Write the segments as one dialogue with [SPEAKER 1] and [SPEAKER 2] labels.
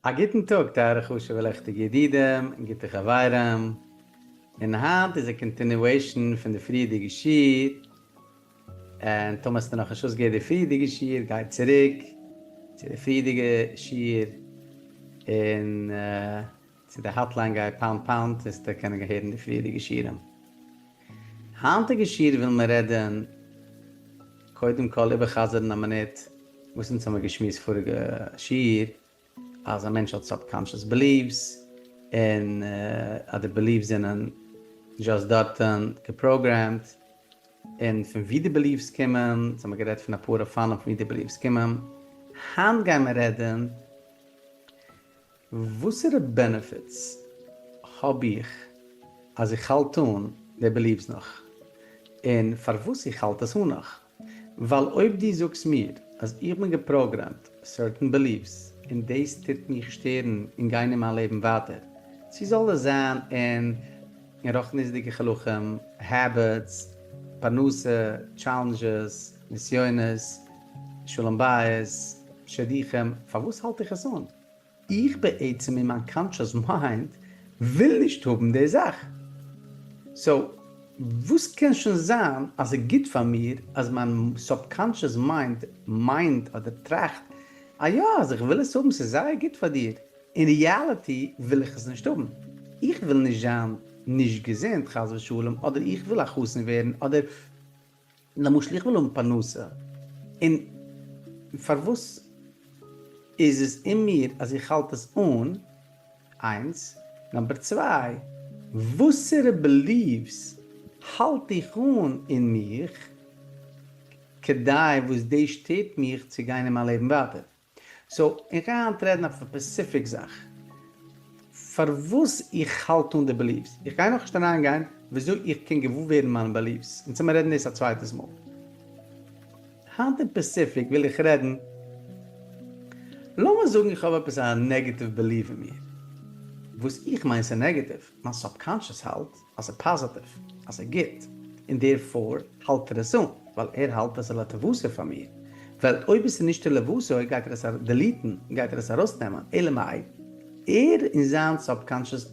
[SPEAKER 1] א גוטן טאג טייערע חשוב'ע לעכטיגע ידידים און גוטע חברים, און היינט איז א continuation פון די פריערדיגע שיעור, און טאמער האסטו נאכנישט אויסגעהערט די פריערדיגע שיעור גיי צוריק צו די פריערדיגע שיעור און צו די hotline גיי pound pound וועסטו קענען הערן די פריערדיגע שיעורים. היינטיגע שיעור ווילן מיר רעדן קודם כל איבערחזר'ן א מינוט וואס אונז האמיר געשמועסט פאריגע שיעור אז א מענטש האט subconscious beliefs און אז די beliefs זענען just דארטן געפראגרעמט און פון ווי די beliefs קומען, אונז האמיר גערעדט פון אפאר אופנים פון ווי די beliefs קומען, היינט גיימיר רעדן וואסערע benefits האב איך אז איך האלט אן די beliefs נאך? און פארוואס איך האלט עס אן נאך? ווייל אויב דו זאגסט מיר אז איך בין געפראגרעמט certain beliefs און דאס טוט מיך שטערן אין גיין אין מיין לעבן ווייטער, צו זאל עס זיין אין רוחניות'דיגע חלקים, habits, פרנסה, challenges, נסיונות, שלום בית, שידוכים, פארוואס האלט איך עס אן? איך בעצם אין מיין conscious mind וויל נישט האבן די זאך. so וואס קען שוין זיין אז ס'איז גוט פאר מיר אז מיין subconscious mind מיינט אדער טראכט אז יא אז איך וויל עס האבן ס'איז זייער גוט פאר דיר, אין reality וויל איך עס נישט האבן. איך וויל נישט זיין נישט געזונט חס ושלום אדער איך וויל א חתן ווערן אדער למשל איך וויל האבן פרנסה, און פארוואס איז עס אין מיר אז איך האלט עס אן, איינס, number צוויי, וואסערע beliefs האלט איך אן אין מיך כדי וואס דאס שטערט מיך צו גיין אין מיין לעבן ווייטער. so איך גיי היינט רעדן אויף א specific זאך, פארוואס איך האלט אן די beliefs, איך גיי נאכנישט אריין גיין וויאזוי איך קען געוואר ווערן מיינע beliefs, אונז עמיר רעדן דאס א צווייטעס מאל. היינט אין specific וויל איך רעדן, לאמיר זאגן איך האב עפעס א negative belief אין מיר, וואס איך מיין ס'איז negative, מיין subconscious האלט אז ס'איז positive, אז ס'איז גוט, און therefore האלט ער עס אן, ווייל ער האלט אז ס'איז לטובתו פאר מיר, ווייל אויב עס איז נישט לטובתו גייט ער עס delete ן, גייט ער עס ארויסנעמען, אלא מאי, ער אין זיין subconscious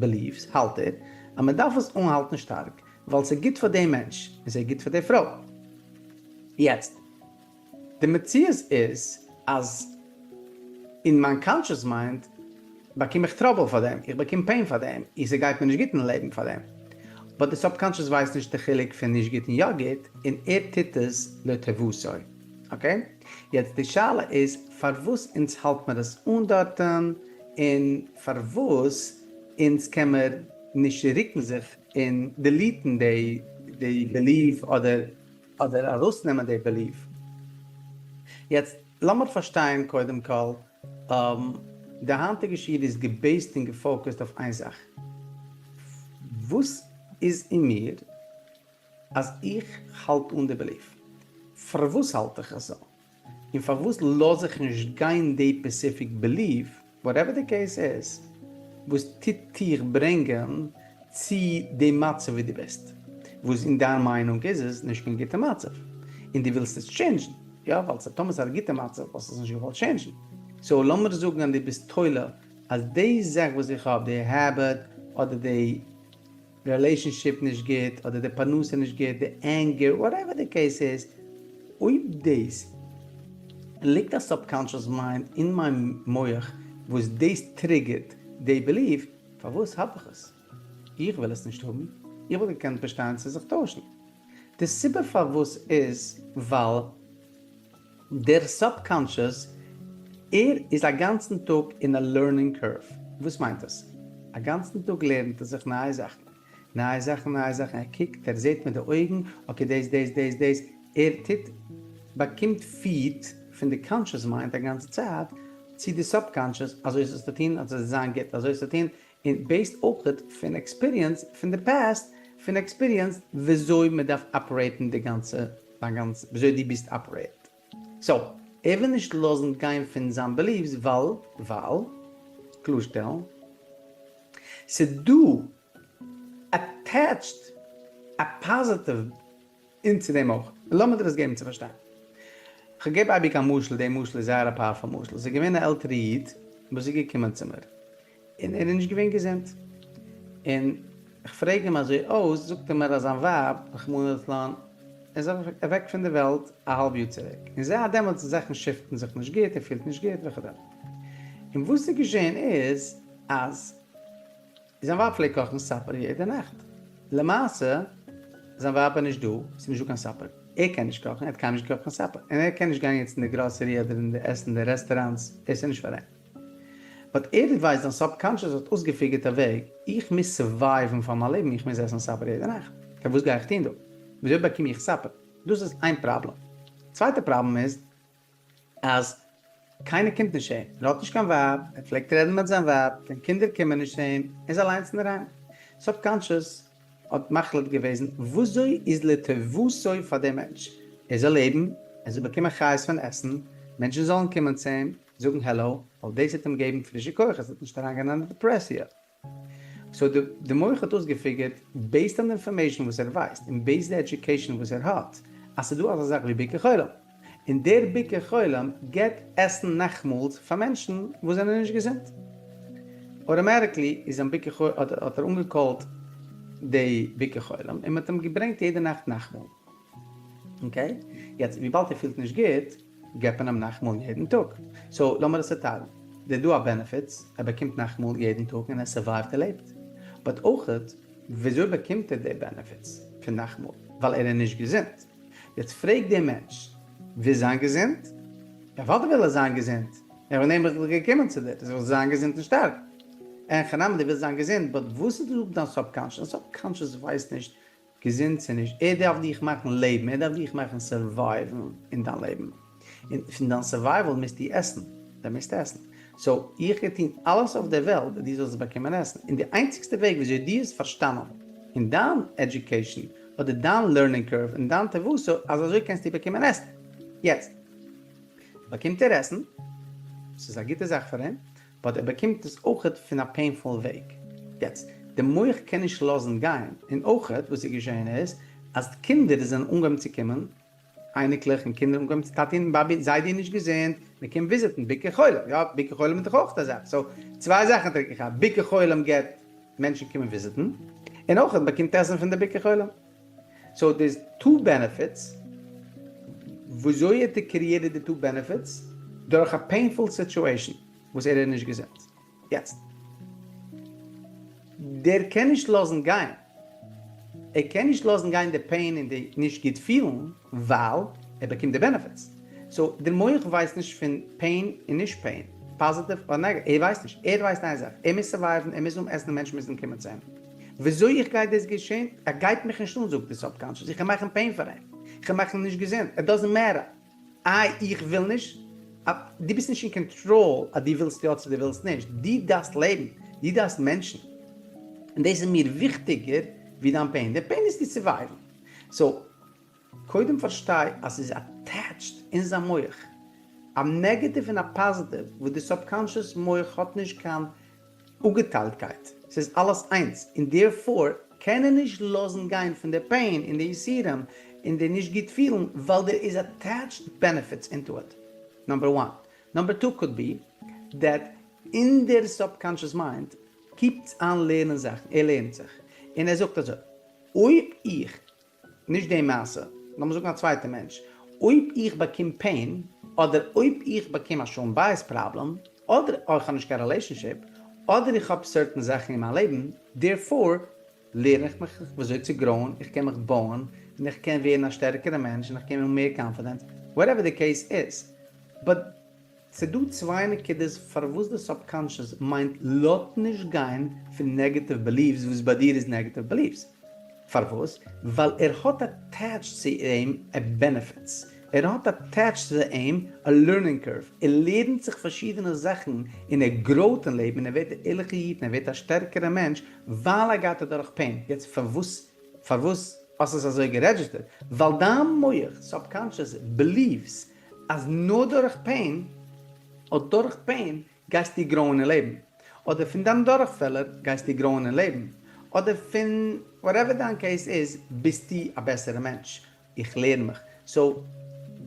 [SPEAKER 1] beliefs האלט ער אז מען דארף עס אנהאלטן שטארק, ווייל ס'איז גוט פאר דעם מענטש, און ס'איז גוט פאר די פרוי. יעצט. די מציאות איז אז אין מיין conscious mind באקום איך trouble פאר דעם, איך באקום pain פאר דעם, און ס'גייט מיר נישט גוט אין לעבן פאר דעם. but די subconscious ווייסט נישט די חילוק פון נישט גוט און יא גוט, און ער טוט עס לטובתו. okay? יעצט די שאלה איז פארוואס אונז האלט מיר עס אן דארטן, און פארוואס אונז קען מיר נישט רוקן זיך און delete ן די belief אדער אדער ארויסנעמען די belief. יעצט לאמיר פארשטיין קודם כל, די היינטיגע שיעור איז געבעיסט און געפאוקעסט אויף איין זאך, וואס איז אין מיר אז איך האלט אן די belief? פארוואס האלט איך עס אן? און פארוואס לאז איך נישט גיין די specific belief, whatever די case איז, וואס טוט דיך ברענגען צו די מצב ווי דו ביסט, וואס אין דיין מיינונג איז עס נישט קיין גוטע מצב, און דו ווילסט עס טשעינדזשן, יא, ווייל טאמער ס'איז א גוטע מצב וואלסטו עס נישט געוואלט טשעינדזשן, so לאמיר זאגן אז דו ביסט תולה אז די זאך וואס איך האב, די habit, אדער די relationship נישט גוט, אדער די פרנסה נישט גוט, די anger, whatever די case איז, אויב דאס ליגט א subconscious mind אין מיין מח וואס דאס trigger ט די belief, פארוואס האב איך עס? איך וויל עס נישט האבן, איך וואלט געקענט באשטיין צו זיך טוישן. די סיבה פארוואס איז ווייל דער subconscious ער איז א גאנצן טאג אין א learning curve. וואס מיינט עס? א גאנצן טאג לערנט ער זיך נייע זאכן, נייע זאכן, נייע זאכן, ער קוקט, ער זעט מיט די אויגן, okay דאס, דאס, דאס, דאס, ער טוט, באקומט feed פון די conscious mind א גאנצע צייט צו די subconscious, אזוי זאלסטו טון, אזוי זאל זיין גוט, אזוי זאלסטו טון, און based אויכעט פון experience פון די past, פון experience וויאזוי מען דארף operate ן די גאנצע, דיין גאנצע, וויאזוי דו ביסט operate. so, ער וויל נישט לאזן גיין פון זיין beliefs ווייל, ווייל, קלארשטעלן, ס'דא attached א positive און צו דעם אויך. לאמיר דיר עס געבן צו פארשטיין. כ'געב אייביג א משל, די משל איז זייער א powerful משל. ס'איז געווען א עלטערע איד. וואס איז געקומען צו מיר, און ער איז נישט געווען געזונט, און איך פרעג אים אזוי אויס, זאגט ער מיר אז זיין ווייב רחמנא לצלן איז אוועק פון די וועלט א האלב יאר צוריק, און זייט דעמאלטס זאכן shift ן זיך נישט גוט, ער פילט נישט גוט וכדומה. און וואס איז געשען איז אז זיין ווייב פלעגט קאכן supper יעדע נאכט, למעשה זיין ווייב איז נישט דא, ס'איז נישט דא קיין supper, ער קען נישט קאכן, ער האט קיינמאל נישט געקאכט קיין supper, און ער קען נישט גיין יעצט אין די גראסערי אדער אין די עסן אין די רעסטעראנטס, דאס איז נישט פאר אים. But ער ווייסט זיין subconscious האט אויסגע figure ט א וועג, איך מוז survive ן פאר מיין לעבן איך מוז עסן supper יעדע נאכט, okay וואס גיי איך טון דא? וויאזוי באקום איך supper? דאס איז איין פראבלעם. צווייטע פראבלעם איז אז קיינער קומט נישט צו אים, ער האט נישט קיין ווייב, ער פלעגט רעדן מיט זיין ווייב, קיין קינדער קומען נישט צו אים, ער איז אליינס אינדערהיים. Subconscious האט מחליט געוועזן וואזוי איז לטובתו פאר דעם מענטש, ער זאל לעבן, ער זאל באקומען חיות פון עסן, מענטשן זאלן קומען צו אים, זאגן העלא, ווייל דאס וועט אים געבן פרישע כוחות, ער וועט נישט אריינגיין אין א דעפרעסיע. So די מח האט אויסגע figure ט, based אן די information וואס ער ווייסט, און based די education וואס ער האט, אז ס'איז דא אזא זאך ווי ביקור חולים. און דער ביקור חולים געבט עסן נאכטמאלס פאר מענטשן וואס זענען נישט געזונט. Automatically איז זיין ביקור חולים, האט ער אנגע call ט די ביקור חולים, און מ'האט אים געברענגט יעדע נאכט נאכטמאל. Okay? יעצט וויבאלד ער פילט נישט גוט, געבט מען אים נאכטמאל יעדן טאג. So לאמיר עס צעטיילן. דער דא א benefits, ער באקומט נאכטמאל יעדן טאג און ער survive ט ער לעבט. But אויכעט, וויאזוי באקומט ער די benefits פון נאכטמאל? ווייל ער איז נישט געזונט. יעצט פרעג דעם מענטש, ווילסט זיין געזונט? אוודאי וויל ער זיין געזונט, איך בין נעבעך געקומען צו דיר, איך וויל זיין געזונט און שטארק. אין הכי נמי דו ווילסט זיין געזונט, but וואס איז דא דיין subconscious? דיין subconscious ווייסט נישט געזונט צו נישט, ער דארף דיך מאכן לעבן, ער דארף דיך מאכן survive ן אין דיין לעבן, און פון דיין survival מוזטו עסן, דו מוזט עסן, so איך גיי טון אלעס אויף דער וועלט דו זאלסט באקומען עסן, און די איינציגסטע וועג וויאזוי דו האסט פארשטאנען אין דיין education אדער דיין learning curve און דיין תיבותא אז אזוי קענסטו באקומען עסן, יעצט באקומט ער עסן, ס'איז א גוטע זאך פאר אים, But ער באקומט עס אויכעט פון א painful וועג. יעצט, די מח קען נישט לאזן גיין, און אויכעט וואס איז געשען איז, אז קינדער זענען אנגעהויבן צו קומען, אייניקלעך און קינדער האבן אנגעהויבן צו טאטי און באבי זיידי איז נישט געזונט, מען קומט visit ן, ביקור חולים, יא, ביקור חולים איז דאך אויכעט א זאך, so צוויי זאכן האט ער געכאפט, ביקור חולים געבט מענטשן קומען visit ן, און אויכעט באקומט עסן פון די ביקור חולים. So there's two benefits, וויאזוי האט ער created די two benefits? דורך א painful situation וואס ער איז נישט געזונט יעצט. דער קען נישט לאזן גיין, ער קען נישט לאזן גיין די pain און די נישט גוט פילן ווייל ער באקומט די benefits. So דער מח ווייסט נישט פון pain און נישט pain, positive אדער negative, ער ווייסט נישט, ער ווייסט איין זאך, ער מוז survive ן, ער מוז האבן עסן און מענטשן מוזן קומען צו אים. וויאזוי איך גיי דאס געשען, ער גייט מיך נישט אן זאגט די subconscious, איך גיי מאכן pain פאר אים, איך גיי מאכן נישט געזונט, it doesn't matter, איי איך וויל נישט, דו ביסט נישט אין קאנטראל אז דו ווילסט יא צו דו ווילסט נישט, דו דארפסט לעבן, דו דארפסט מענטשן, און דאס איז מיר וויכטיגער ווי דיין pain, די pain איז צו survive ן, so קודם פארשטיי אז ס'איז attached אין זיין מח, א negative און א positive וואס די subconscious מח האט נישט קיין אפגעטיילטקייט, ס'איז אלעס איינס, און therefore קען ער נישט לאזן גיין פון די pain און די יסורים און די נישט גוט פילן ווייל there is attached benefits into it, number one. Number two could be that אין דער subconscious mind keep ט אן לערנען זאכן, ער לערנט זיך און ער זאגט אזוי, אויב איך נישט די מעשה, לאמיר זאגן א צווייטע מענטש, אויב איך באקום pain, אדער אויב איך באקום א שלום בית פראבלעם, אדער איך האב נישט קיין relationship, אדער איך האב certain זאכן אין מיין לעבן, therefore לערן איך מיך וויאזוי צו grow ען, איך קען מיך בויען, און איך קען ווערן א שטערקערע מענטש, און איך קען האבן מער confidence, whatever די case איז. But ס'דא צוויי נקודות פארוואס די subconscious mind לאזט נישט גיין פון negative beliefs וואס ביי דיר איז negative beliefs. פארוואס? ווייל ער האט attached צו אים א benefits, ער האט attached צו אים א learning curve, ער לערנט זיך פארשידענע זאכן און ער grow ט אין לעבן און ער ווערט א ערליכע איד און ער ווערט א שטערקערע מענטש ווייל ער גייט אדורך pain. יעצט פארוואס פארוואס האסט עס אזוי גע register ט? ווייל דיין מח, subconscious, believes אז נאר דורך pain, אט דורך pain גייסטו grow ען אין לעבן, אדער פון דיין דורכפעלער גייסטו grow ען אין לעבן, אדער פון whatever דיין case איז ביסטו א בעסערע מענטש, איך לערן מיך, so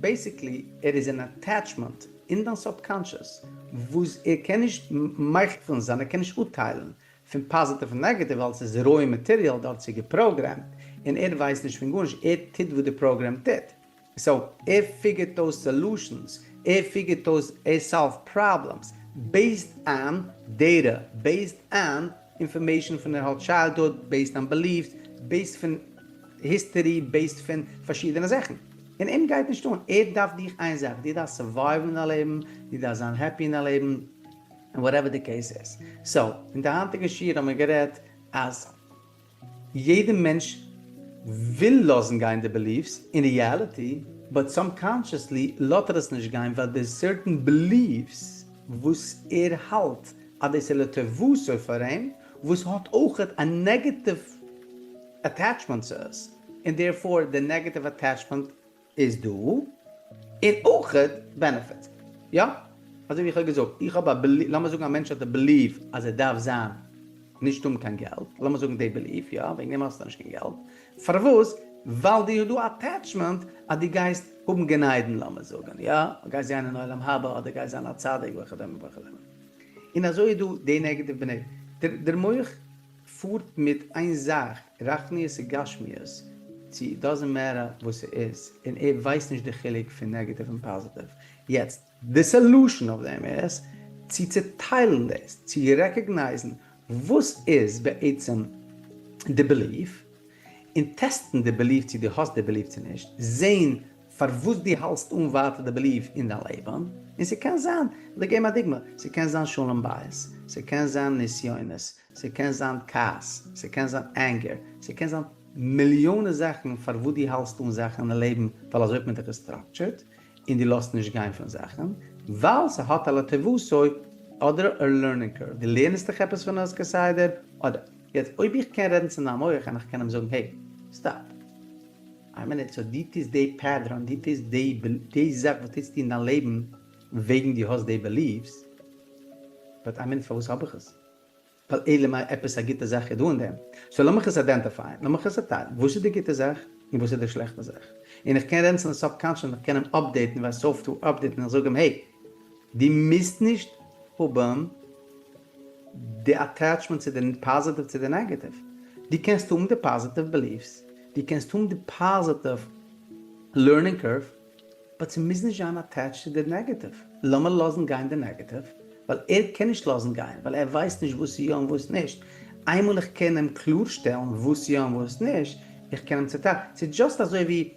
[SPEAKER 1] basically ער איז אין attachment. אין דיין subconscious וואס ער קען נישט מבחין זיין, ער קען נישט אפטיילן פון פאזיטיוו און נעגאטיוו ווייל ס'איז רויע מאטעריאל דארט צו געפראגרעמט און ער ווייסט נישט פון גארנישט, ער טוט וואס די פראגרעם טוט. סאו ער פיגערט אויס solutions, ער פיגערט אויס, ער solve ט problems based on data, based on information פון ער האט childhood, based on beliefs, based פון history, based פון פארשידענע זאכן. און אים גייט נישט אן, ער דארף דיך איין זאך, דו דארפסט survive ן אין דיין לעבן, דו דארפסט זיין happy אין דיין לעבן, און whatever די case איז. סאו, אין די היינטיגע שיעור האבן מיר גערעדט אז יעדע מענטש וויל לאזן גיין די beliefs, אין reality, but subconsciously לאט ער עס נישט גיין ווייל די certain beliefs וואס ער האלט אז דאס איז לטובתו פאר אים, וואס האט אויכעט א negative attachment צו עס, און therefore די negative attachment איז דא, און אויכעט benefits. יא, אזוי ווי איך האב געזאגט, איך האב א belief, לאמיר זאגן א מענטש האט א belief אז ער דארף זיין נישט האבן קיין געלט, לאמיר זאגן די belief, יא, וועגן דעם האסטו נישט קיין געלט, פארוואס? ווייל דיר איז דא attachment אז דו גייסט האבן גן עדן לאמיר זאגן, יא, גייסט זיין אין עולם הבא אדער גייסט זיין א צדיק וכדומה וכדומה. און אזוי איז דא די negative belief. דער מח פארט מיט איין זאך, רחניות און גשמיות, צו doesn't matter וואס ס'איז, און ער ווייסט נישט די חילוק פון negative און פאזיטיוו. יעצט, די solution אויף דעם איז צו צוטיילן דאס, צו recognize ן וואס איז בעצם די belief, און טעסטן די belief צו דו האסט די belief צו נישט, זען פארוואס דו האלסט אן ווייטער די belief אין דיין לעבן, און ס'קען זיין, כ'וועל געבן א דוגמא, ס'קען זיין שלום בית, ס'קען זיין נסיונות, ס'קען זיין כעס, ס'קען זיין anger, ס'קען זיין מיליאנע זאכן פארוואס דו האלסט אן זאכן אין לעבן, ווייל אזוי האט מען דיך גע structured, און דו לאזט נישט גיין פון זאכן, ווייל ס'האט א לטובתו אדער א learning curve, דו לערנסט דיך עפעס פון עס כסדר, אדער, יעצט אויב איך קען רעדן צו דיין מח און איך קען אים זאגן hey, stop, איין מינוט, סאו דו טוסט די pattern, דו טוסט די זאך וואס טוסטו אין דיין לעבן וועגן דו האסט די beliefs, but איין מינוט פארוואס האב איך עס? ווייל אלא מאי עפעס א גוטע זאך איז דא אין דעם, סאו לאמיך עס identify ען, לאמיך עס צעטיילן, וואס איז די גוטע זאך און וואס איז די שלעכטע זאך, און איך קען רעדן צו די subconscious און איך קען אים update ן ווי א software update און איך זאג אים hey, דו מוזט נישט האבן די attachment צו די פאזיטיוו צו די נעגאטיוו, דו קענסט האבן די פאזיטיוו beliefs, דו קענסט האבן די פאזיטיוו learning curve, but ס'מוז נישט זיין attached צו די נעגאטיוו, לאמיר לאזן גיין די נעגאטיוו, ווייל ער קען נישט לאזן גיין, ווייל ער ווייסט נישט וואס יא און וואס נישט, איינמאל איך קען אים קלארשטעלן וואס יא און וואס נישט, איך קען אים צעטיילן, ס'איז just אזוי ווי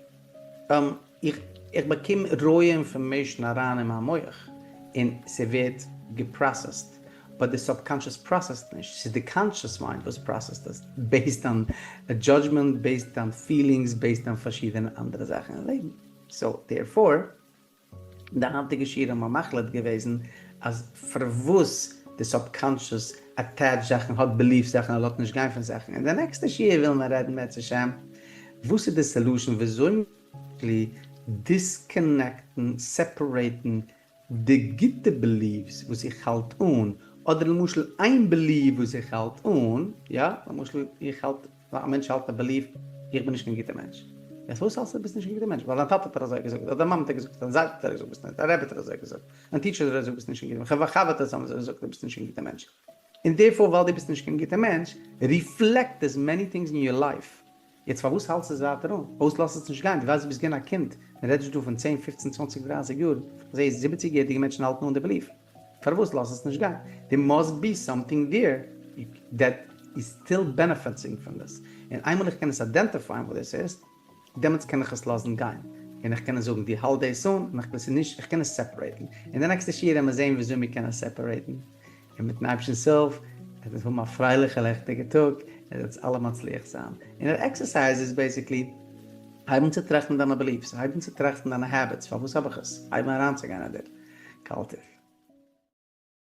[SPEAKER 1] איך איך באקום רויע information אריין אין מיין מח, און ס'ווערט גע processed, but די subconscious processed נישט, ס'איז די conscious mind וואס processed עס, based on judgment, based on feelings, based on פארשידענע אנדערע זאכן אין לעבן. so therefore, די היינטיגע שיעור האבן מיר מחליט געוועזן אז פארוואס די subconscious attach זאכן, האט belief זאכן און לאזט נישט גיין פון זאכן, אין די נעקסטע שיעור ווילן מיר רעדן בעזהשם וואס איז די solution וויאזוי מ'קען disconnect ן, separate ן די גוטע beliefs וואס איך האלט אן, אדער למשל איין belief וואס איך האלט אן, יא, למשל איך האלט, א מענטש האלט א belief, איך בין נישט קיין גוטער מענטש. יעצט פארוואס האלסטו דו ביסט נישט קיין גוטער מענטש? ווייל דיין טאטע האט דיר אזוי געזאגט, אדער דיין מאמע האט דיר געזאגט, דיין זיידע האט דיר געזאגט ביסט נישט, דיין רבי האט דיר אזוי געזאגט, דיין teacher האט דיר געזאגט ביסט נישט קיין גוטער מענטש, חבר'טעס האבן אזוי געזאגט דו ביסט נישט קיין גוטער מענטש. און therefore ווייל דו ביסט נישט קיין גוטער מענטש, reflect עס many things אין your life. יעצט פארוואס האלטסטו עס ווייטער אן? פארוואס לאזסטו עס נישט גיין? דו ווייסט דו ביסט געווען א קינד, מען רעדט נישט דא פון צען פופצן צוואנציג דרייסיג יאר, איך זע זיבעציג יעריגע מענטשן האלטן אן די belief, פארוואס לאזט עס נישט גיין? There must be something there that is still benefiting פון דאס, און איינמאל איך קען עס identify ען וואס דאס איז, דעמאלטס קען איך עס לאזן גיין, און איך קען עס זאגן דו האלט דאס אן, און איך עס נישט, איך קען עס separate ן, אין די נעקסטע שיעור וועלן מיר זען וויאזוי מיר קענען עס separate ן. און מיטן אייבערשטנ'ס הילף וועט אונז האבן א פרייליכע לעכטיגע טאג, און זאלטס אלע מצליח זיין. און דער exercise איז basically, הייב אן צו טראכטן דיינע beliefs, הייב אן צו טראכטן דיינע habits, פארוואס האב איך עס, הייב אן אריינצוגיין אין דיר. כל טוב.